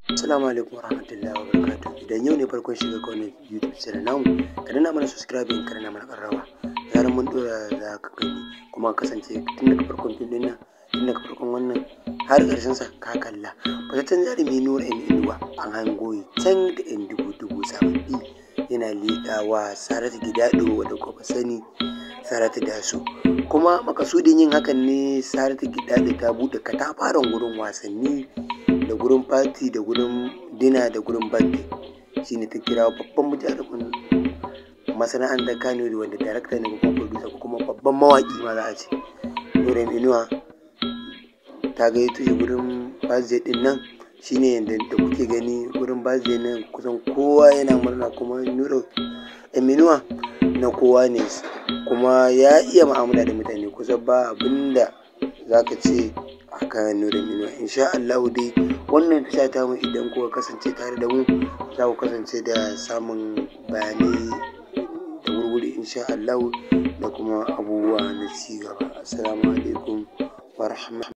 Assalamu alaikum warahmatullahi wabarakatuh. Idan yau ne farkon shiga ka wannan YouTube channel namu, ka danna mana subscribing, ka danna mana ƙararrawa. Zarar mun ɗora za ka gani, kuma ka kasance tun daga farkon fim ɗin nan, tun daga farkon wannan har ƙarshen sa ka kalla. Fitaccen jarumi Nura M Inuwa an hango can da 'yan dubu dubu sababbi yana liƙawa Saratu Gidado, wadda kuka sani Saratu Daso. Kuma makasudin yin hakan ne, Saratu Gidado ta buɗe katafaren gurin wasanni da gurin fati da gurin dinner da gurin birthday, shine ta kira babban jarumin masana'antar Kano, wanda darakta ne ko kuma producer ko kuma babban mawaƙi ma za a ce, Nura Inuwa. Ta gayyato shi gurin birthday din nan. Shine yanda da kuke gani gurin birthday nan, kusan kowa yana murna. Kuma Nura Inuwa na kowa ne, kuma ya iya mu'amala da mutane. Kusan ba abinda za ka ce a kan Nura Inuwa. Insha Allahu dai wannan tasha ta mu, idan kuka kasance tare da mu, za ku kasance da samun bayanai da wurwuri insha Allahu, da kuma abubuwa na ci gaba. Assalamu alaikum wa.